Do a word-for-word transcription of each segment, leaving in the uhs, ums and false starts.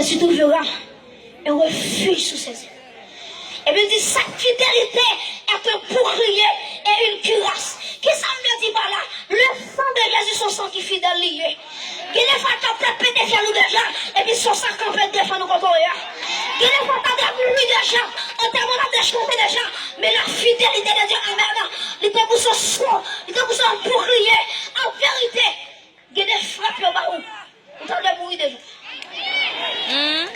Tu trouveras un refuge sous ses ailes. Epi l di, cette fidélité est un bouclier et une cuirasse. Kisa m vle di pa la? Le sang de Jésus, se yon san ki fidèl li ye. Gen de fwa, t ap pete fyèl ou deja, epi se yon san kanpe defann ou kote w ye a. Gen de fwa, w ta dwe mouri deja, antèman w ta dwe chante deja, men la fidélité de Dieu, amèn, li tankou se yon san, li tankou se yon boukliye. An verite, gen de frap yo ba ou, ou ta dwe mouri deja. Hmm.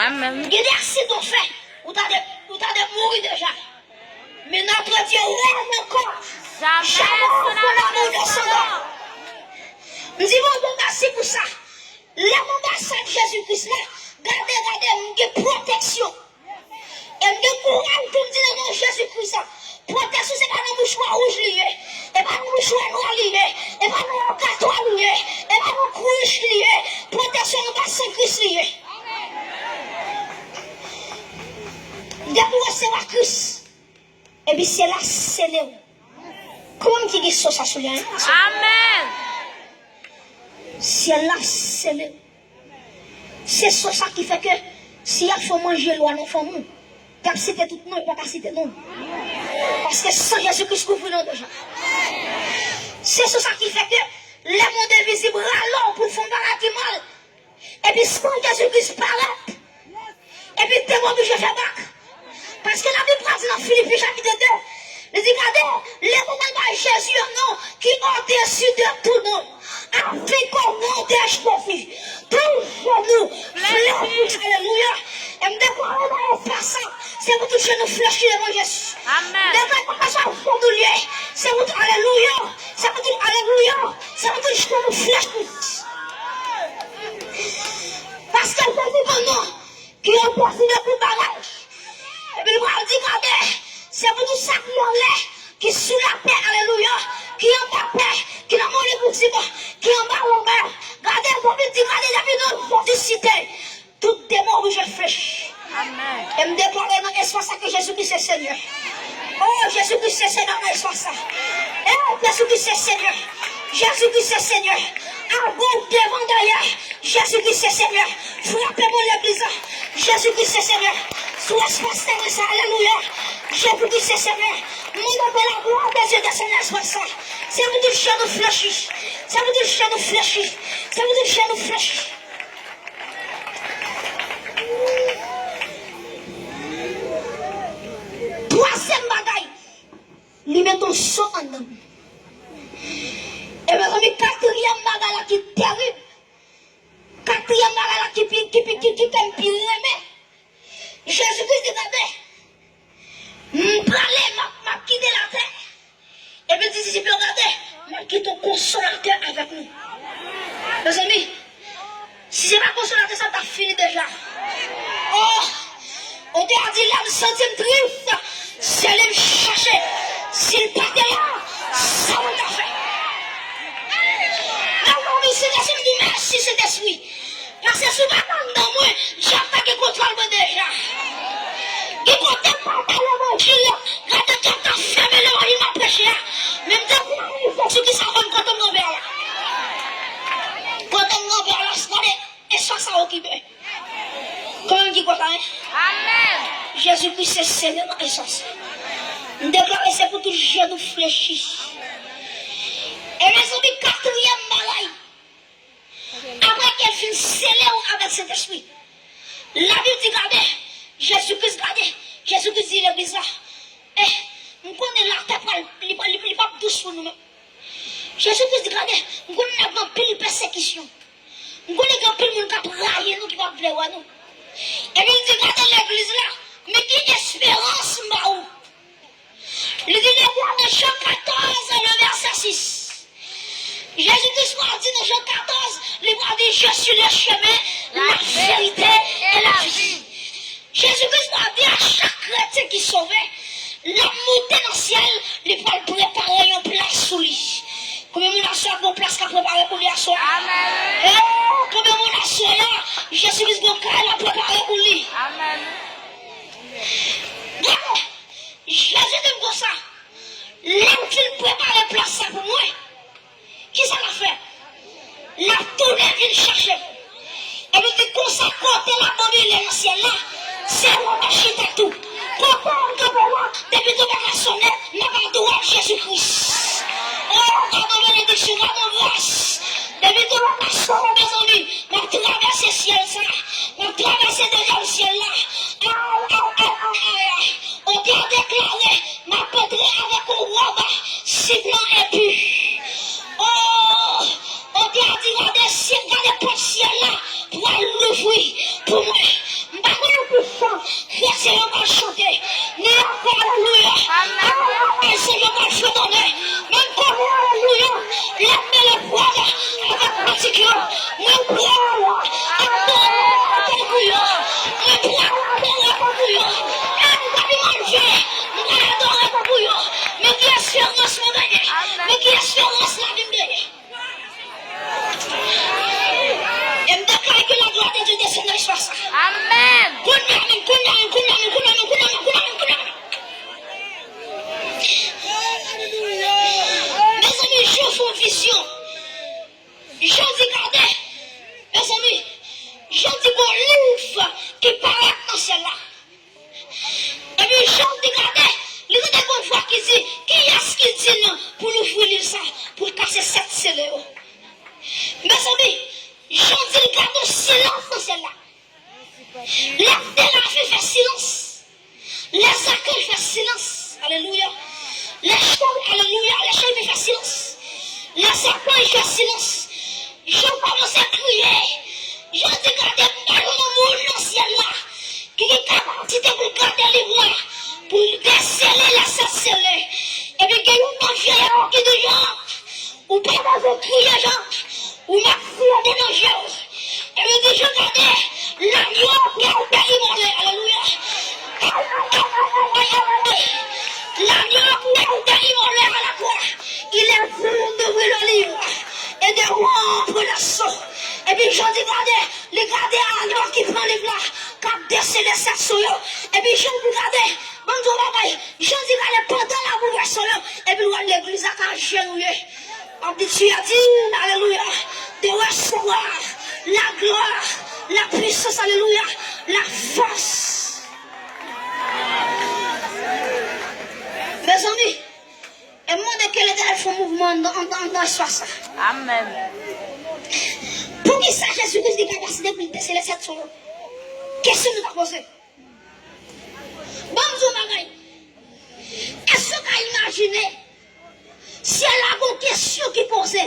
Amèn. Gen de aksidon fè, ou ta dwe, ou ta dwe mouri deja. Men notre Dieu règne encore. Jamais son amour ne s'en va. M di Bondye mèsi pou sa. Lè m anba sant Jezi Kris la, gade, gade, m gen pwoteksyon. E m gen kouraj pou m di nan non Jezi Kris la, pwoteksyon se pa nan mouchwa wouj li ye, e pa nan mouchwa nwa li ye, e pa nan yon katwa li ye, e pa nan kwouch li ye, pwoteksyon anba san Kris li ye. Depi w resevwa Kris, epi syèl la sele w. Kòman ki gen so sa sou li a? Amèn. Syèl la sele w. Se so sa ki fè ke si y ap fè w manje lwa nan fanmi w, y ap site tout non, yo pa ka site non. Paske san Jezi Kris kouvri nou deja. Se so sa ki fè ke lèmonn envizib rale w pou l fè yon bagay ki mal, epi san Jezi Kris parèt, epi demon oblije fè bak. Paske Labib pral di nan Filipi chapit de, li di, gade, Letènèl bay Jezi yon non ki odesi de tou non. Afin qu'au nom de Jésus, tout genou fléchisse. Alelouya. E m deklare nan espas sa, se pou tout genou flechi devan Jezi. Amèn. Deklare nan espas sa, se pou tout, alelouya, se pou tout, alelouya, se pou tout genou flechi. Paske Jezi ban non ki odesi de tout bagay. Epi l pral di, gade, se pou tout sa ki anlè, ki sou latè, alelouya, ki anba tè, ki nan mòn envizib, ki anba lanmè. Gade, Bib di, gade, depi non Jezi site, tout demon oblije flechi. Amèn. E m deklare nan espas sa ke Jezi Kris se Senyè. Oh, Jezi Kris se Senyè nan espas sa. Eh, Jezi Kris se Senyè. Jezi Kris se Senyè. Agoch, devan, dèyè. Jezi Kris se Senyè. Frape moun legliz la. Jezi Kris se Senyè. Sou espas teren sa, alelouya. Jezi Kris se Senyè. Mande ke la gloire de Dieu desann nan espas sa. Se pou tout genou flechi. Se pou tout genou flechi. Se pou tout genou flechi. Twazyèm bagay, li mete yon so anndan m. E mezanmi, katriyèm bagay la ki terib, katriyèm bagay la ki pi, ki pi, ki, ki fè m pi renmen, Jezi Kris di, gade, m prale, m ap, m ap kite latè. Epi l di disip yo, gade, m ap kite yon konsolatè avèk nou. Mezanmi, si se pa konsolatè sa, t ap fini deja. Oh, otè a di, lè m santi m tris, se li m chache. Si l pa te la, sa mwen ta fè? Mezanmi, Sentespri, m di mèsi, Sentespri. Paske si w pa t anndan mwen, dyab ta gen kontwòl mwen deja. Gen kote m pa t al levanjil, gade dyab ta fèmen levanjil m ap preche a. Men m te prale Jezi Kris a konn kote m kanpe a la. Kote m kanpe a la, gade espas sa okipe. Konbyen ki kwè sa, en? Amèn. Jezi Kris se Senyè nan espas sa. M deklare se pou tout genou flechi. E mezanmi, katriyèm bagay. Apre ke l fin sele w avèk Sentespri, Labib di, gade, Jezi Kris, gade, Jezi Kris di legliz la, eh, m konnen latè pral, li, li, li p ap dous pou nou menm. Jezi Kris di, gade, m konnen n ap gen anpil pèsekisyon. M konnen gen anpil moun k ap rayi nou, ki p ap vle wè nou. Epi l di, gade legliz la, men ki esperans m ba ou. Li di deja nan Jan katòz, le vèsè sis. Jezi Kris pral di nan Jan katòz, li pral di, je suis le chemin, la vérité et la vie. Jezi Kris pral di a chak kretyen ki sove, l ap monte nan syèl, li pral prepare yon plas sou li. Konbyen moun aswè a gon plas k ap prepare pou li aswè a? Amèn. Eh, konbyen moun aswè a, Jezi Kris gon kay l ap prepare pou li? Amèn. Gade, Jezi di m konsa, lè l fin prepare plas sa pou mwen, kisa l ap fè? L ap tounen vin chache m. Epi di konsa, kote l ap domine nan syèl la, se ou mwen chita tou. Kote m kanpe la, depi tonbèl la sonnen, m ap adore Jezi Kris. O, gade benediksyon, gade gras. Depi tonbèl la sonnen, mezanmi, m ap travèse syèl sa. M ap travèse dezyèm syèl la. Ay, ay, ay, ay, ay, ay. Otè a deklare, m ap antre avèk yon wòb sitman enpi. O, Otè a di, gade, syèl, gade pòt syèl la pral louvri pou mwen. M pa konnen ki chan kretyen yo pral chante, ni ankò alelouya. Ay, ay, ay, se yo pral fredone. Men m konnen alelouya, lè m mele pwal avèk pratik yo, mwen pral adore tankou yo. Mwen pral adore tankou yo. Ay, m pa pi mal fè, m pral adore tankou yo. Men ki esperans mwen genyen? Men ki esperans lavi m genyen? E m deklare ke la glwa de Dye desann nan espas sa. Amèn. Kounye a menm, kounye a menm, kounye a menm. Mezanmi, Jan fè yon vizyon. Jan di, gade, mezanmi, Jan di gon liv ki parèt nan syèl la. Epi Jan di, gade, li tande gon vwa ki di, kiyès ki di n pou louvri liv sa, pou l kase sèt sele yo? Mezanmi, Jan di l gade yon silans nan syèl la. Lè de lavi fè silans. Lè zakanj fè silans. Alelouya. Lè cheri, alelouya, lè cheri fè silans. Lè zakanj fè silans. Jan kòmanse kriye. Jan di, gade, m pa jwenn yon moun nan syèl la ki gen kapasite pou l gade liv la, pou l desele lè sèt sele. Epi gen youn nan vye yo ki di, Jan, ou pa bezwen kriye, Jan. Ou mèt siye de nan je w. Epi di, Jan, gade, l'agneau qui a été immolé. Alelouya. L'agneau qui a été immolé à la croix. Il est digne d'ouvrir le livre et de rompre le sceau. Epi Jan di, gade, li gade agno a ki pran liv la, k ap desele sèt sceau yo. Epi Jan di, gade, ban m di w yon bagay. Jan di, gade, pandan l ap ouvè sceau yo, epi l wè legliz la ka ajenouye. Ap di, tu as dit, alelouya, de recevoir la gloire, la puissance, alelouya, la force. Mezanmi, e m mande ke Letènèl fè yon mouvman anndan, anndan, anndan espas sa. Amèn. Poukisa Jezi Kris gen kapasite pou l desele sèt sceau yo? Kesyon nou ta poze. Ban m di w yon bagay. Èske w ka imajine syèl la gon kesyon ki poze?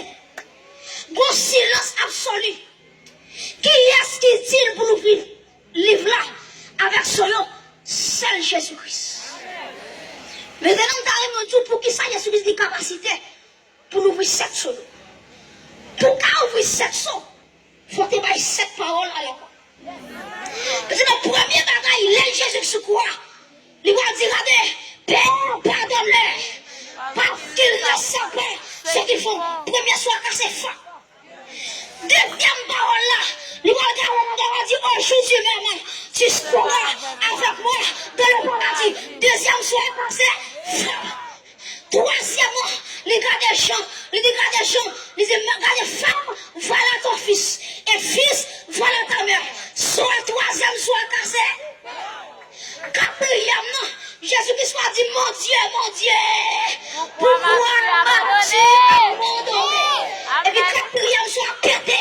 Gon silans absoli. Kiyès ki di l pou l ouvri liv la avèk sceau yo? Sèl Jezi Kris. Mentnan, m ta renmen w di w poukisa Jezi Kris gen kapasite pou l ouvri sèt sceau yo. Pou w ka ouvri sèt sceau, fò w te bay sèt pawòl alafwa. Paske nan premye bagay, lè Jezi sou kwa, li pral di, gade, Père, pardonne-leur, parce qu'ils ne savent pas ce qu'ils font. Premye swa kase fap. Dezyèm pawòl la, li pral gade nan dèyè, di, au jour du même, tu seras avec moi dans le paradis. Dezyèm swa kase fap. Twazyèmman, li gade Jan, li di, gade Jan, li di, gade femme, voilà ton fils, et fils, voilà ta mère. Swa twazyèm swa kase. Katriyèm nan, Jezi Kris va di, mon Dieu, mon Dieu, pourquoi m'as-tu abandonné? Epi katriyèm swa pete.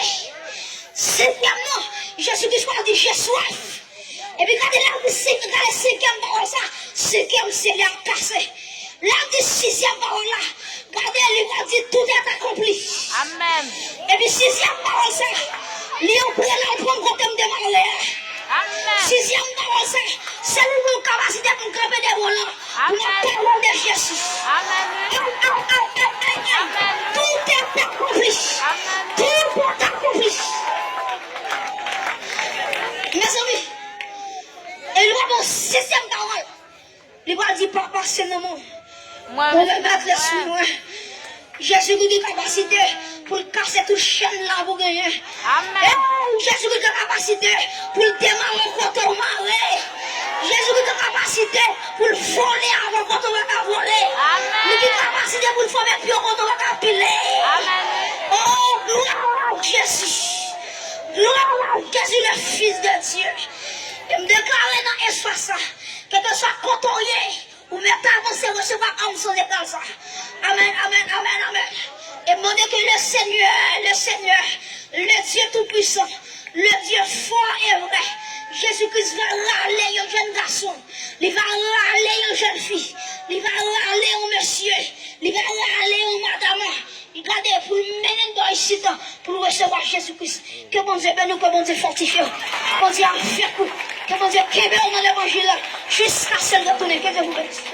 Senkyèm nan, Jezi Kris va di, j'ai soif. Epi gade la, gade senkyèm pawòl sa, senkyèm sele a kase. Lè l di sizyèm pawòl la, gade, li pral di, tout est accompli. Amèn. Epi sizyèm pawòl sa, li antre la, l pran kote m demare a. Amèn. Sizyèm pawòl sa, se li menm kapasite pou l kanpe devan w lan, pou n ap pale de Jezi. Amèn. Ay, ay, ay, ay, ay, ay. Amèn. Tout est accompli. Amèn. Tout est accompli. Mezanmi, e li pral ba w sizyèm pawòl. Li pral di, Papa, se nan men w. Mwen remèt lespri mwen. Jezi ki gen kapasite pou l kase tout chèn la pou genyen. Amèn. Ey, Jezi ki gen kapasite pou l demare w kote w mare. Jezi ki gen kapasite pou l vole avè w kote w pa ka vole. Amèn. Li gen kapasite pou l fòme pye w kote w pa ka pile. Amèn. Oh, gloire à Jésus. Glwa a Jezi, le Fils de Dieu. E m deklare nan espas sa, kèlkeswa kote w ye, ou mèt avanse resevwa anm san egal sa. Amèn, amèn, amèn, amèn. E m mande ke le Senyè, le Senyè, le Dye Toupwisan, le Dye fò e vrè, Jezi Kris va rale yon jèn gason, li va rale yon jèn fi, li va rale yon mesye, li va rale yon madanm. Gade, pou l mennen n bò isit, pou l resevwa Jezi Kris. Ke Bondye beni w, ke Bondye fòtifye w, ke Bondye avèk ou, ke Bondye kenbe w nan levanjil la jiskaske l retounen. Ke Dye vous bénisse.